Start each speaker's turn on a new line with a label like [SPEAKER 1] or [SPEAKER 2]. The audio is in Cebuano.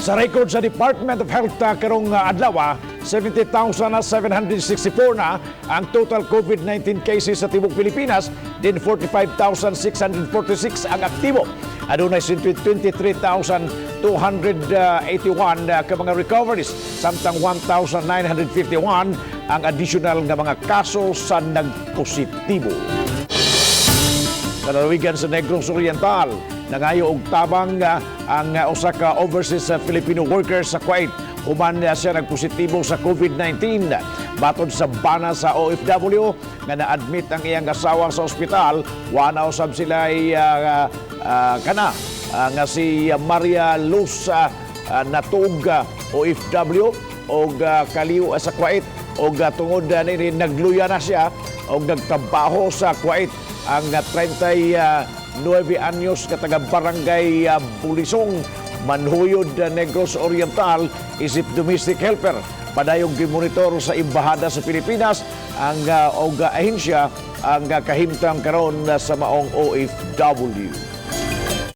[SPEAKER 1] Sa record sa Department of Health karong adlaw, 70,764 na ang total COVID-19 cases sa tibuok Pilipinas, din 45,646 ang aktibo. Adunay 23,281 ka mga recoveries, samtang 1,951 ang additional nga mga kaso sa nagpositibo. Sa lalawigan sa Negros Oriental, nangayo og tabang ang usa ka overseas Filipino worker sa Kuwait human siya nagpositibo sa COVID-19. Matod sa bana sa OFW nga na-admit ang iyang asawa sa ospital, wa na usab sila ay, kana nga si Maria Luz Natug, OFW og kaliw sa Kuwait, og tungod nini nagluya na siya og nagtrabaho sa Kuwait ang 39 anyos ka taga Barangay Bulisong, Manjuyod, Negros Oriental isip domestic helper. Padayong gimonitor sa Embahada sa Pilipinas ang og ahensya ang kahimtang karon sa maong OFW.